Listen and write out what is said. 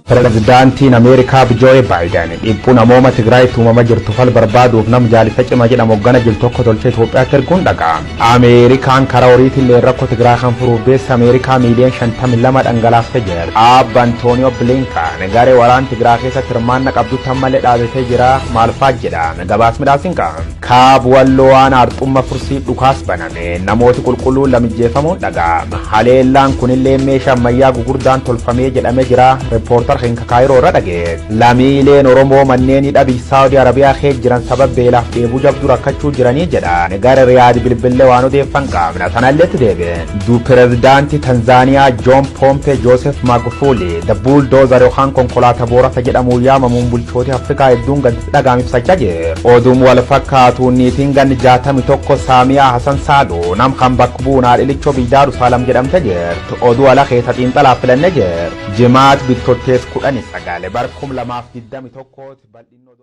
Pirezidaantiin Ameerikaa Joe Biden dhiphuu namooma Tigraayitti uumama jirtu fal barbaaduuf nam jaalisa cima jedhamu hoggana jil tokko tolchee Itoophiyaatti erguun dhaga'ame. Ameerikaan karaa horiitillee rakkoo Tigraay kan furuuf beessa Ameerikaa miiliyoon 52 dhangalaastee jirti. Aabba Antooniyoo Bilinkan garee waraan Tigraay keessatti hirmaanna qabdutti ammallee dhaabatee jira maalfaa jedhame gabaas midhaasiin qaba. Kaab Walloo waan Arxumma Fursii dhukaas baname namooti qulqulluun lamijjeefamuun dhaga'ama. Haleellaan kunillee meeshaa ammayyaa gugurdaan tolfamee jedhamee jira. Reporter keenya Kaayiroo irra dhagee. Lamiileen Oromoo manneen hidha biyya Saawudii Arabiyaa keessa jiran sababa beelaaf dheebuu jabduu rakkachuu jiranii jedha. Gara Riyaad bilbillee waan odeeffan qabna. Sanalleetti deebi'e. Du pirezidaantii Tanzaaniyaa Joon Pompe Joosef Magufuli The Bulldozer yookaan konkolaataa boorasa jedhamuun yaamamuun bulchoota Afrikaa hedduun gadi dhagaam ibsachaa jiru. Oduun wal fakkaatuun niitiin ganni 61 Saamiyaa Hasan Saaluu nam kan bakka bu'uun haadhilichoo biyya Daarusaalem jedhamte jirti. Oduu ala keessa xiinxalaaf filanne jirti. Jimaat Bittottees 19 bar 2021 bal'innoo.